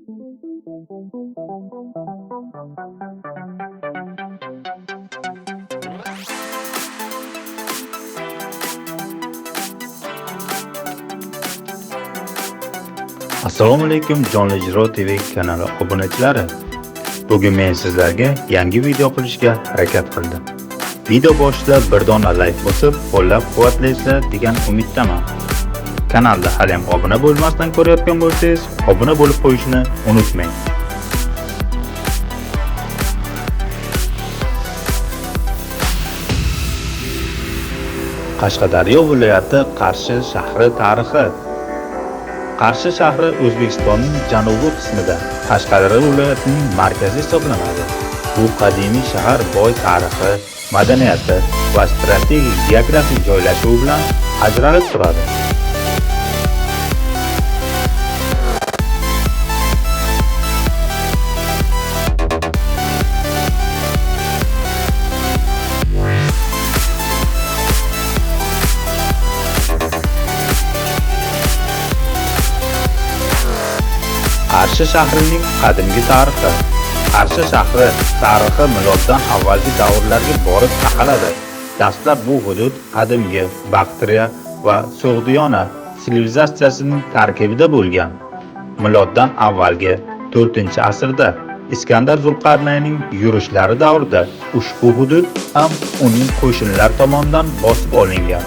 Assalomu alaykum Jonli Ijro TV kanali obunachilari. Bugun men sizlarga yangi video qilishga harakat qildim. Video boshida bir dona like bosib, qo'llab-quvvatlaysizlar degan umiddaman. Kanalda hali ham obuna bo'lmasdan ko'rayotgan bo'lsangiz, obuna bo'lib qo'yishni unutmang. Qashqadaryo viloyati Qarshi shahri tarixi. Qarshi shahri O'zbekistonning janubiy qismida, Qashqadaryo viloyatining markazi hisoblanadi. Bu qadimiy shahar boy tarixi, madaniyati va strategik geografik joylashuvi bilan ajralib turadi. Qarshi shahrining qadimgi tarixi. Qarshi shahri tarixi miloddan avvalgi davrlarga borib taqaladi. Dastlab bu hudud qadimgi Baktriya va So'g'diyona sivilizatsiyasining tarkibida bo'lgan. Miloddan avvalgi 4-asrda Iskandar Zulqarnaynning yurishlari davrida ushbu hudud ham uning qo'shinlari tomonidan bosib olingan.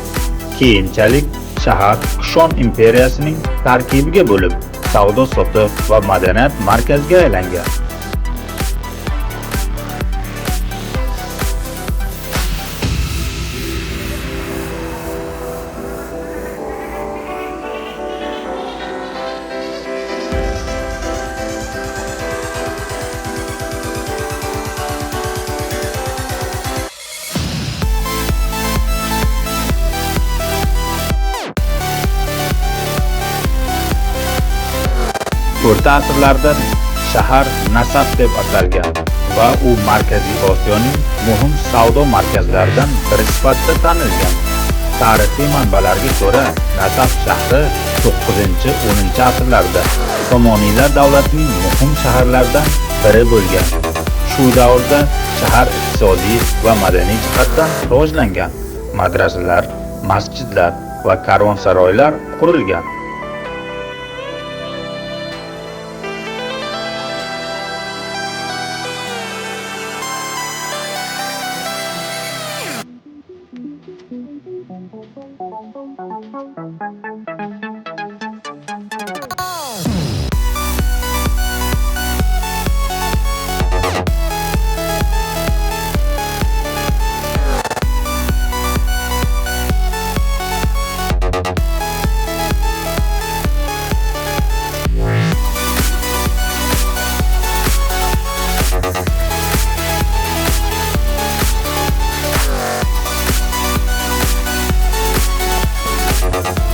Keyinchalik shahar Kushon imperiyasining tarkibiga bo'lib, savdo-sotiq va madaniyat markaziga aylangan. O'rta asrlarda shahar Nasaf deb atalgan va u Markaziy Osiyoning muhim savdo markazlaridan biri sifatida tanilgan. Tarixiy manbalarga ko'ra, Nasaf shahri 9-10 asrlarda Somoniylar davlatining muhim shaharlaridan biri bo'lgan. Shu davrda shahar iqtisodiy va madaniy jihatdan rivojlangan. Madrasalar, masjidlar va karvonsaroylar qurilgan.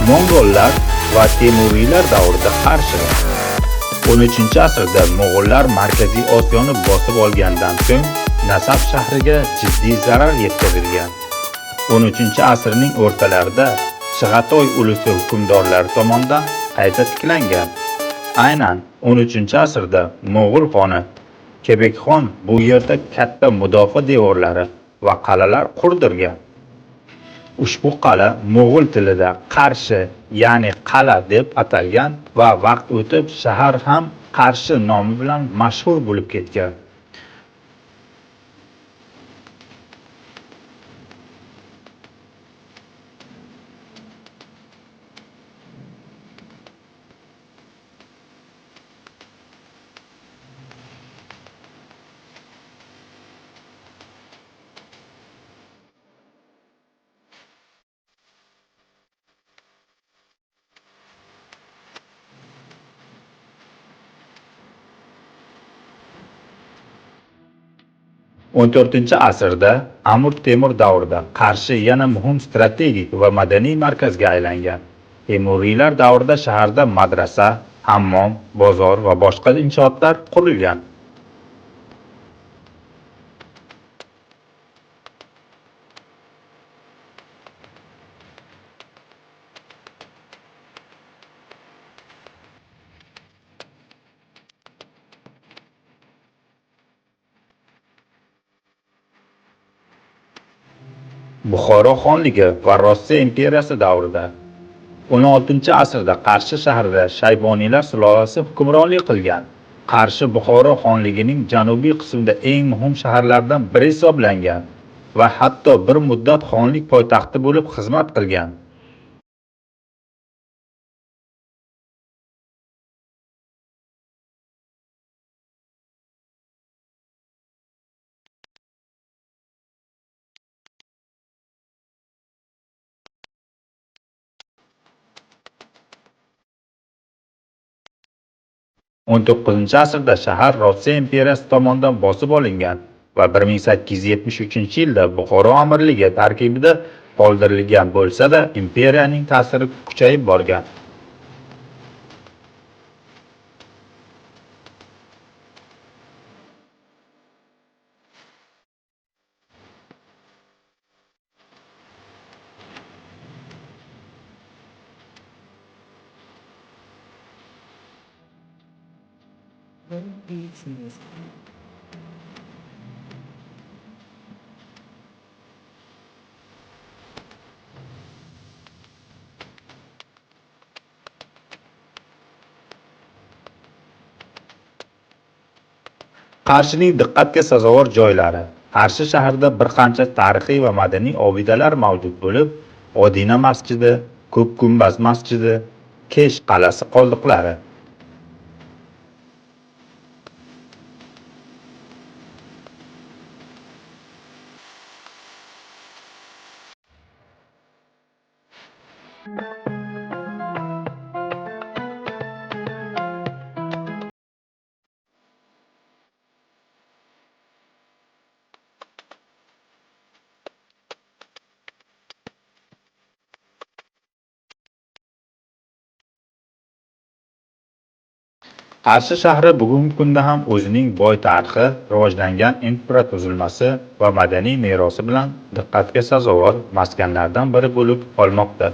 Mongollar va Temuriylar davrida Qarshi. 13-asrda Mo'g'ullar Markaziy Osiyoni bosib olgandan so'ng Nasaf shahriga jiddiy zarar yetkazilgan. 13-asrning o'rtalarida Chig'atoy ulusi hukmdorlari tomonidan qayta tiklangan. Aynan 13-asrda Mo'g'ul xoni Kebekxon bu yerda katta mudofaa devorlari va qal'alar qurdirgan. Ushbu qal'a mo'g'ul tilida Qarshi, ya'ni qal'a deb atalgan va vaqt o'tib shahar ham Qarshi nomi bilan mashhur bo'lib ketgan. 14-asrda Amir Temur davrida Qarshi yana muhim strategik va madaniy markazga aylangan. Temuriylar davrida shaharda madrasa, hammom, bozor va boshqa inshootlar qurilgan. Buxoro xonligi va Rossiya imperiyasi davrida. 16-asrda Qarshi shahrida Shayboniylar sulolasi hukmronlik qilgan. Qarshi Buxoro xonligining janubiy qismida eng muhim shaharlardan biri hisoblangan va hatto bir muddat xonlik poytaxti bo'lib xizmat qilgan. 19-asrda shahar Rossiya imperiyasi tomonidan bosib olingan va 1873-yilda Buxoro amirligi tarkibida qoldirilgan bo'lsa-da, imperiyaning ta'siri kuchayib borgan. Qarshining diqqatga sazovor joylari. Qarshi shahrida bir qancha tarixiy va madaniy obidalar mavjud bo'lib, Odina masjidi, Ko'k gumbaz masjidi, Kesh qal'asi qoldiqlari. Qarshi shahri bugungi kunda ham o'zining boy tarixi, rivojlangan infratuzilmasi va madaniy merosi bilan diqqatga sazovor maskanlardan biri bo'lib qolmoqda.